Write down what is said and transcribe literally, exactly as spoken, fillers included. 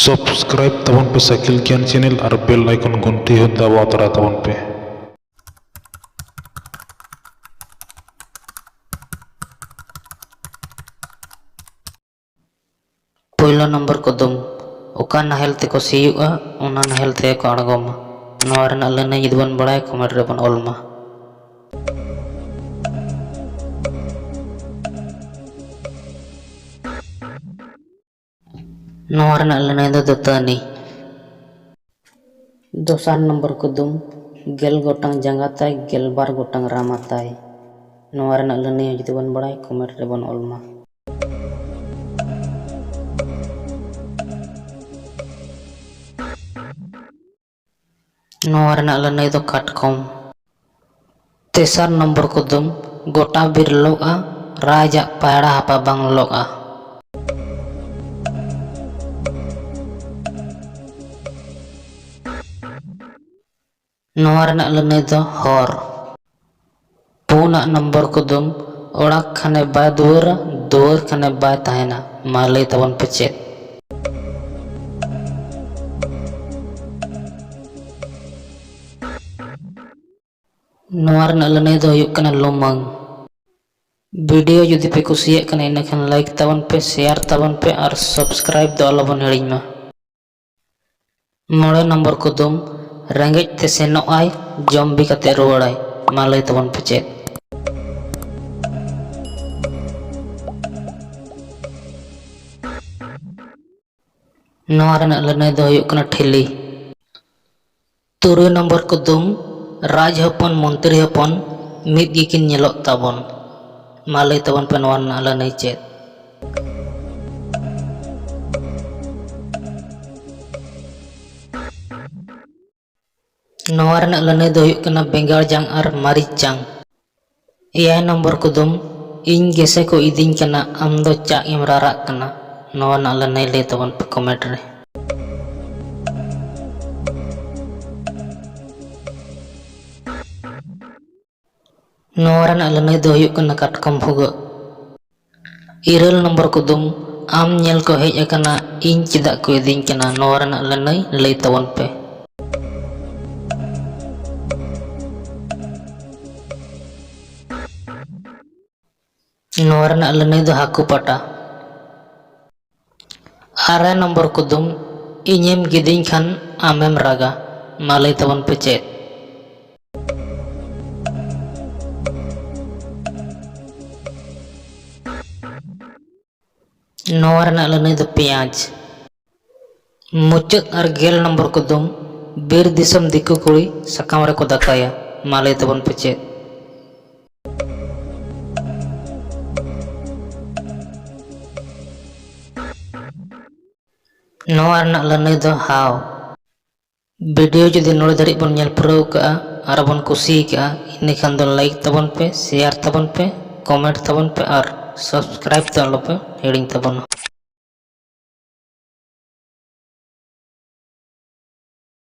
Subscribe ᱛᱟᱵᱚᱱ ᱯᱮ ᱥᱟᱹᱠᱤᱞ ᱜᱮᱭᱟᱱ channel ᱟᱨ bell icon ᱜᱷᱚᱱᱴᱤ ᱦᱚᱸ ᱫᱟᱵᱟᱣ ᱛᱚᱨᱟ ᱛᱟᱵᱚᱱ ᱯᱮ᱾ ᱯᱳᱭᱞᱳ ᱱᱚᱢᱵᱚᱨ ᱠᱩᱫᱩᱢ, ᱚᱠᱟ ᱱᱟᱦᱮᱞ ᱛᱮᱠᱚ ᱥᱤᱭᱳᱜᱼᱟ, ᱚᱱᱟ ᱱᱟᱦᱮᱞ ᱛᱮᱜᱮ ᱠᱚ ᱟᱬᱜᱚᱢᱟ᱾ ᱱᱚᱣᱟ ᱨᱮᱱᱟᱜ ᱞᱟᱹᱱᱟᱹᱭ ᱡᱩᱫᱤ ᱵᱚᱱ ᱵᱟᱲᱟᱭᱟ, comment ᱨᱮᱵᱚᱱ ᱚᱞ ᱢᱟ᱾ ᱱᱚᱣᱟ ᱨᱮᱱᱟᱜ ᱞᱟᱹᱱᱟᱹᱭ ᱫᱚ ᱫᱟᱹᱛᱟᱹᱱᱤ᱾ ᱫᱚᱥᱟᱨ ᱱᱚᱢᱵᱚᱨ ᱠᱩᱫᱩᱢ, ᱜᱮᱞ ᱜᱚᱴᱟᱝ ᱡᱟᱸᱜᱟ ᱛᱟᱭ, ᱜᱮᱞ ᱵᱟᱨ ᱜᱚᱴᱟᱝ ᱨᱟᱢᱟ ᱛᱟᱭ᱾ ᱱᱚᱣᱟ ᱨᱮᱱᱟᱜ ᱞᱟᱹᱱᱟᱹᱭ ᱦᱚᱸ ᱡᱩᱫᱤ ᱵᱚᱱ ᱵᱟᱲᱟᱭᱟ, comment ᱨᱮᱵᱚᱱ ᱚᱞ ᱢᱟ᱾ ᱱᱚᱣᱟ ᱨᱮᱱᱟᱜ ᱞᱟᱹᱱᱟᱹᱭ ᱫᱚ ᱠᱟᱴᱠᱚᱢ᱾ ᱛᱮᱥᱟᱨ ᱱᱚᱢᱵᱚᱨ ᱠᱩᱫᱩᱢ, ᱜᱚᱴᱟ ᱵᱤᱨ ᱞᱚᱜᱼᱟ, ᱨᱟᱡᱟᱜ ᱯᱟᱭᱲᱟ ᱦᱟᱯᱟ ᱵᱟᱝ ᱞᱚᱜᱼᱟ᱾ ᱱᱚᱣᱟ ᱨᱮᱱᱟᱜ ᱞᱟᱹᱱᱟᱹᱭ ᱫᱚ ᱦᱚᱨ᱾ ᱯᱩᱱᱟᱜ ᱱᱚᱢᱵᱚᱨ ᱠᱩᱫᱩᱢ, ᱚᱲᱟᱜ ᱠᱷᱟᱱᱮ ᱵᱟᱭ ᱫᱩᱣᱟᱹᱨᱟ, ᱫᱩᱣᱟᱹᱨ ᱠᱷᱟᱱᱮ ᱵᱟᱭ ᱛᱟᱦᱮᱱᱟ᱾ ᱢᱟ ᱞᱟᱹᱭ ᱛᱟᱵᱚᱱ ᱯᱮ ᱪᱮᱫ? ᱱᱚᱣᱟ ᱨᱮᱱᱟᱜ ᱞᱟᱹᱱᱟᱹᱭ ᱫᱚ ᱦᱩᱭᱩᱜ ᱠᱟᱱᱟ ᱞᱩᱢᱟᱹᱝ᱾ ᱵᱷᱤᱰᱤᱭᱳ ᱡᱩᱫᱤ ᱯᱮ ᱠᱩᱥᱤᱭᱟᱜ ᱠᱟᱱᱟ, ᱤᱱᱟᱹᱠᱷᱟᱱ like ᱛᱟᱵᱚᱱ ᱯᱮ, share ᱛᱟᱵᱚᱱ ᱯᱮ ᱟᱨ subscribe ᱫᱚ ᱟᱞᱚᱵᱚᱱ ᱦᱤᱲᱤᱧ ᱢᱟ᱾ ᱢᱚᱬᱮ ᱱᱚᱢᱵᱚᱨ ᱠᱩᱫᱩᱢ, ᱨᱮᱸᱜᱮᱡ ᱛᱮ ᱥᱮᱱᱚᱜ ᱟᱭ, ᱡᱚᱢ ᱵᱤ ᱠᱟᱛᱮ ᱨᱩᱣᱟᱹᱲᱟᱭ᱾ ᱢᱟ ᱞᱟᱹᱭ ᱛᱟᱵᱚᱱ ᱯᱮ ᱪᱮᱫ? ᱱᱚᱣᱟ ᱨᱮᱱᱟᱜ ᱞᱟᱹᱱᱟᱹᱭ ᱫᱚ ᱦᱩᱭᱩᱜ ᱠᱟᱱᱟ ᱴᱷᱤᱞᱤ᱾ ᱛᱩᱨᱩᱭ ᱱᱚᱢᱵᱚᱨ ᱠᱩᱫᱩᱢ, ᱨᱟᱡᱽ ᱦᱚᱯᱚᱱ ᱢᱚᱱᱛᱨᱤ ᱦᱚᱯᱚᱱ ᱢᱤᱫ ᱜᱮᱠᱤᱱ ᱧᱮᱞᱚᱜ ᱛᱟᱵᱚᱱ᱾ ᱢᱟ ᱞᱟᱹᱭ ᱛᱟᱵᱚᱱ ᱯᱮ ᱱᱚᱣᱟ ᱨᱮᱱᱟᱜ ᱞᱟᱹᱱᱟᱹᱭ ᱪᱮᱫ? ᱱᱚᱣᱟ ᱨᱮᱱᱟᱜ ᱞᱟᱹᱱᱟᱹᱭ ᱫᱚ ᱦᱩᱭᱩᱜ ᱠᱟᱱᱟ ᱵᱮᱸᱜᱟᱲ ᱡᱟᱝ ᱟᱨ ᱢᱟᱹᱨᱤᱪ ᱡᱟᱝ᱾ ᱮᱭᱟᱭ ᱱᱚᱢᱵᱚᱨ ᱠᱩᱫᱩᱢ, ᱤᱧ ᱜᱮᱥᱮ ᱠᱚ ᱤᱫᱤᱧ ᱠᱟᱱᱟ, ᱟᱢ ᱫᱚ ᱪᱟᱜ ᱮᱢ ᱨᱟᱨᱟᱜ ᱠᱟᱱᱟ᱾ ᱱᱚᱣᱟ ᱨᱮᱱᱟᱜ ᱞᱟᱹᱱᱟᱹᱭ ᱞᱟᱹᱭ ᱛᱟᱵᱚᱱ ᱯᱮ comment ᱨᱮ᱾ ᱱᱚᱣᱟ ᱨᱮᱱᱟᱜ ᱞᱟᱹᱱᱟᱹᱭ ᱫᱚ ᱦᱩᱭᱩᱜ ᱠᱟᱱᱟ ᱠᱟᱴᱠᱚᱢ ᱵᱷᱩᱜᱟᱹᱜ᱾ ᱤᱨᱟᱹᱞ ᱱᱚᱢᱵᱚᱨ ᱠᱩᱫᱩᱢ, ᱟᱢ ᱧᱮᱞ ᱠᱚ ᱦᱮᱡ ᱟᱠᱟᱱᱟ, ᱤᱧ ᱪᱮᱫᱟᱜ ᱠᱚ ᱤᱫᱤᱧ ᱠᱟᱱᱟ, ᱱᱚᱣᱟ ᱨᱮᱱᱟᱜ ᱞᱟᱹᱱᱟᱹᱭ ᱞᱟᱹᱭ ᱛᱟᱵᱚᱱ ᱯᱮ᱾ ᱱᱚᱣᱟ ᱨᱮᱱᱟᱜ ᱞᱟᱹᱱᱟᱹᱭ ᱫᱚ ᱦᱟᱹᱠᱩ ᱯᱟᱴᱟ᱾ ᱟᱨᱮ ᱱᱚᱢᱵᱚᱨ ᱠᱩᱫᱩᱢ, ᱤᱧᱮᱢ ᱜᱤᱫᱤᱧ ᱠᱷᱟᱱ ᱟᱢᱮᱢ ᱨᱟᱜᱟ, ᱢᱟ ᱞᱟᱹᱭ ᱛᱟᱵᱚᱱ ᱯᱮ ᱪᱮᱫ? ᱱᱚᱣᱟ ᱨᱮᱱᱟᱜ ᱞᱟᱹᱱᱟᱹᱭ ᱫᱚ ᱯᱮᱸᱭᱟᱡᱽ᱾ ᱢᱩᱪᱟᱹᱫ ᱟᱨ ᱜᱮᱞ ᱱᱚᱢᱵᱚᱨ ᱠᱩᱫᱩᱢ, ᱵᱤᱨ ᱫᱤᱥᱚᱢ ᱫᱤᱠᱩ ᱠᱩᱲᱤ ᱥᱟᱠᱟᱢ ᱨᱮᱠᱚ ᱫᱟᱠᱟᱭᱟ, ᱢᱟ ᱞᱟᱹᱭ ᱛᱟᱵᱚᱱ ᱯᱮ ᱪᱮᱫ? ᱱᱚᱣᱟ ᱨᱮᱱᱟᱜ ᱞᱟᱹᱱᱟᱹᱭ ᱫᱚ ᱦᱟᱣ᱾ ᱵᱷᱤᱰᱤᱭᱳ ᱡᱩᱫᱤ ᱱᱚᱰᱮ ᱫᱷᱟᱹᱨᱤᱡ ᱵᱚᱱ ᱧᱮᱞ ᱯᱩᱨᱟᱹᱣ ᱠᱟᱜᱼᱟ ᱟᱨ ᱵᱚᱱ ᱠᱩᱥᱤ ᱠᱟᱜᱼᱟ, ᱤᱱᱟᱹᱠᱷᱟᱱ ᱫᱚ ᱞᱟᱭᱤᱠ ᱛᱟᱵᱚᱱ ᱯᱮ, ᱥᱮᱭᱟᱨ ᱛᱟᱵᱚᱱ ᱯᱮ, ᱠᱚᱢᱮᱱᱴ ᱛᱟᱵᱚᱱ ᱯᱮ ᱟᱨ ᱥᱟᱵᱥᱠᱨᱟᱭᱤᱵ ᱫᱚ ᱟᱞᱚᱯᱮ ᱦᱤᱲᱤᱧ ᱛᱟᱵᱚᱱᱟ᱾